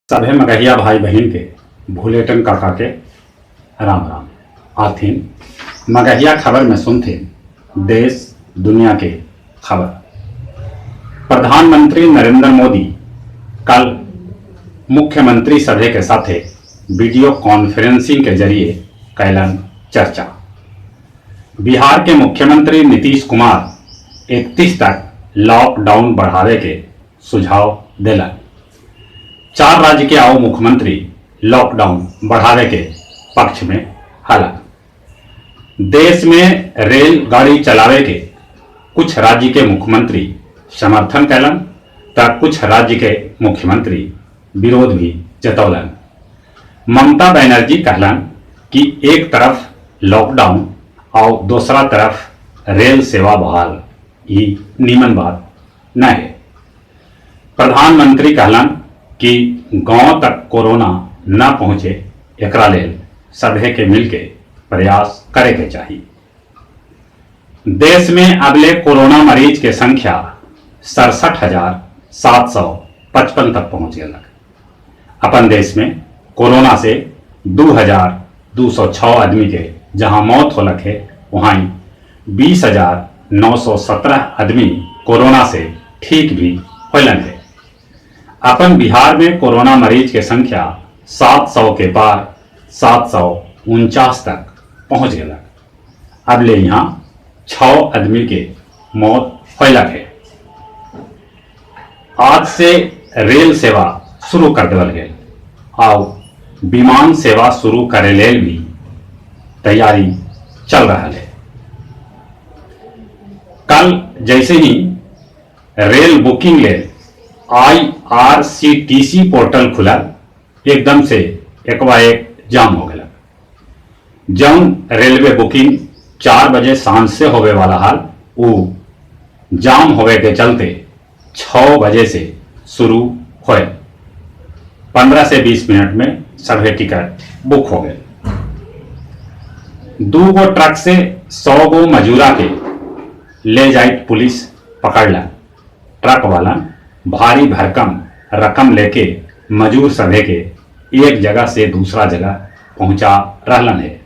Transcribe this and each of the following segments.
सभे मगहिया भाई बहिन के भुलेटन काका के राम राम। आथिन मगहिया खबर में सुनथिन देश दुनिया के खबर। प्रधानमंत्री नरेंद्र मोदी कल मुख्यमंत्री सभे के साथे वीडियो कॉन्फ्रेंसिंग के जरिए कैलन चर्चा। बिहार के मुख्यमंत्री नीतीश कुमार 31 तक लॉकडाउन बढ़ावे के सुझाव देलन। चार राज्य के आउ मुख्यमंत्री लॉकडाउन बढ़ावे के पक्ष में हलन। देश में रेलगाड़ी चलावे के कुछ राज्य के मुख्यमंत्री समर्थन कैलन त कुछ राज्य के मुख्यमंत्री विरोध भी जतौलन। ममता बनर्जी कहलन कि एक तरफ लॉकडाउन आउ दोसरा तरफ रेल सेवा बहाल, ई नीमन बात न हे। प्रधानमंत्री कहलन कि गांव तक कोरोना न पहुंचे एकरा लेल सभे के मिलके प्रयास करे के चाही। देश में अबले कोरोना मरीज के संख्या 67,755 तक पहुंच गलक। अपन देश में कोरोना से 2,206 आदमी के जहां मौत होलक है, वहीं 20,917 आदमी कोरोना से ठीक भी होलन है। अपन बिहार में कोरोना मरीज के संख्या 700 के पार 749 तक पहुंच गलक। अब ले यहाँ 6 आदमी के मौत होलक है। आज से रेल सेवा शुरू कर देवल गेल आउ विमान सेवा शुरू करे लेल भी तैयारी चल रहा है। कल जैसे ही रेल बुकिंग लेल आईआरसीटीसी पोर्टल खुला, एकदम से एकबाएक जाम हो गया। जौन रेलवे बुकिंग 4 बजे सांझ से होवे वाला हाल, ऊ जाम होवे के चलते 6 बजे से शुरू होए। 15 से 20 मिनट में सभे टिकट बुक हो गए। 2 गो ट्रक से 100 गो मजूरा के ले जाइत पुलिस पकड़ला। ट्रक वाला भारी भरकम रकम लेके मजूर सभे के एक जगह से दूसरा जगह पहुंचा रहलन है।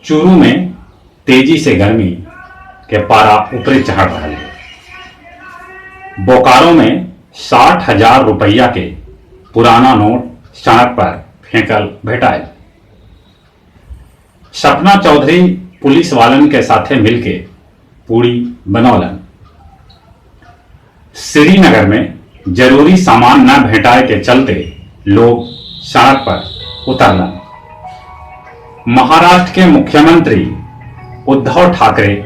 चूरू में तेजी से गर्मी के पारा ऊपरे चढ़ रहा है। बोकारो में 60,000 रुपया के पुराना नोट सड़क पर फेंकल भेटायल। सपना चौधरी पुलिस वालन के साथे मिलके पूड़ी बनौलन। श्रीनगर में जरूरी सामान न भेटाए के चलते लोग सड़क पर उतरलन। महाराष्ट्र के मुख्यमंत्री उद्धव ठाकरे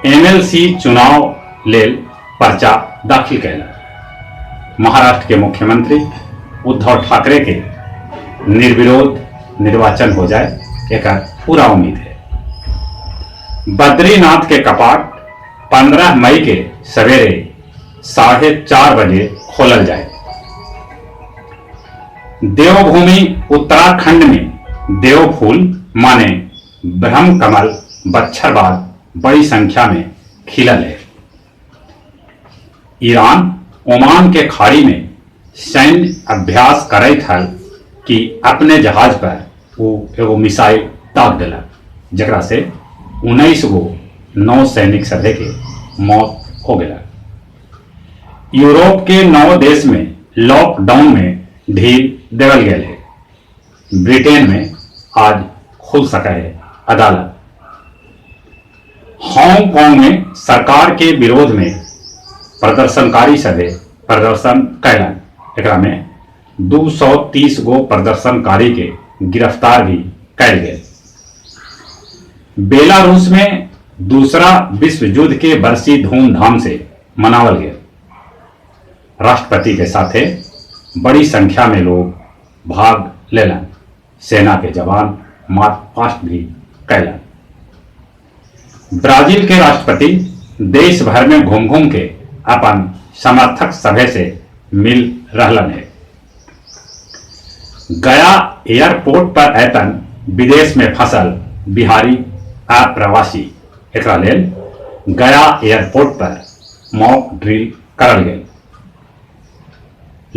एमएलसी चुनाव लेल पर्चा दाखिल कैलन। महाराष्ट्र के मुख्यमंत्री उद्धव ठाकरे के निर्विरोध निर्वाचन हो जाए, एकर पूरा उम्मीद है। बद्रीनाथ के कपाट 15 मई के सवेरे 4:30 बजे खोलल जाए। देवभूमि उत्तराखंड में देवफूल माने ब्रह्म कमल बच्छर बाद बड़ी संख्या में खिलल है। ईरान ओमान के खाड़ी में सैन्य अभ्यास करैत हल कि अपने जहाज पर वो एगो मिसाइल दाग देलक, जकरा से 19 गो नौसैनिक सभे के मौत हो गया। यूरोप के 9 देश में लॉकडाउन में ढील देवल गया है। ब्रिटेन में आज खुल सका है अदालत। हांगकांग में सरकार के विरोध में प्रदर्शनकारी सभे प्रदर्शन कैलन। एकरा में 230 गो प्रदर्शनकारी के गिरफ्तार भी कैल गए। बेलारूस में दूसरा विश्व युद्ध के बरसी धूमधाम से मनावल गया। राष्ट्रपति के साथे बड़ी संख्या में लोग भाग लेलन। सेना के जवान मार्च पास्ट भी कैलन। ब्राजील के राष्ट्रपति देश भर में घूम घूम के अपन समर्थक सभे से मिल रहलन है। गया एयरपोर्ट पर ऐतन विदेश में फंसल बिहारी अप्रवासी, एकरा लेल गया एयरपोर्ट पर मॉक ड्रिल करल गेल।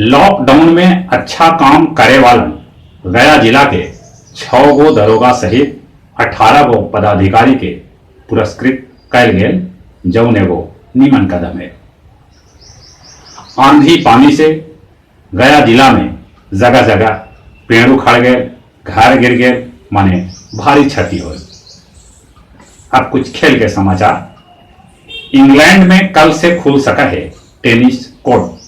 लॉकडाउन में अच्छा काम करे वालन गया जिला के 6 गो दरोगा सहित 18 गो पदाधिकारी के पुरस्कृत कैल गेल, जौन एगो नीमन कदम है। आंधी पानी से गया जिला में जगह जगह पेड़ उखड़ गए, घर गिर गए, माने भारी क्षति हो। अब कुछ खेल के समाचार। इंग्लैंड में कल से खुल सका है टेनिस कोर्ट।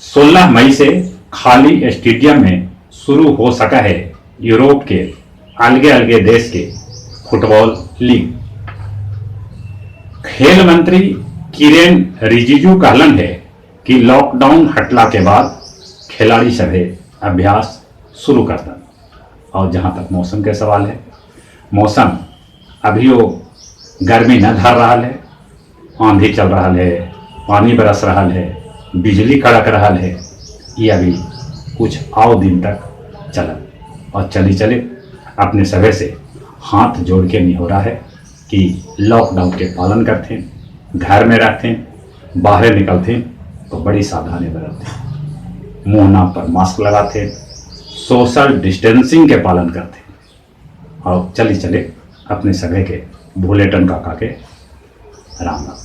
16 मई से खाली स्टेडियम में शुरू हो सका है यूरोप के अलगे अलगे देश के फुटबॉल लीग। खेल मंत्री किरेन रिजिजू कहलन है कि लॉकडाउन हटला के बाद खिलाड़ी सभे अभ्यास शुरू कर दन। और जहां तक मौसम के सवाल है, मौसम अभी वो गर्मी न धर रहा है, आंधी चल रहा है, पानी बरस रहा है, बिजली कड़क रहा है। ये अभी कुछ आओ दिन तक चलत और चली चले। अपने सभे से हाथ जोड़ के नहीं हो रहा है कि लॉकडाउन के पालन करते, घर में रहते, बाहर निकलते तो बड़ी सावधानी बरतते, मुंह नाक पर मास्क लगाते, सोशल डिस्टेंसिंग के पालन करते। और चली चले अपने सभे के भोलेटन काका के राम राम।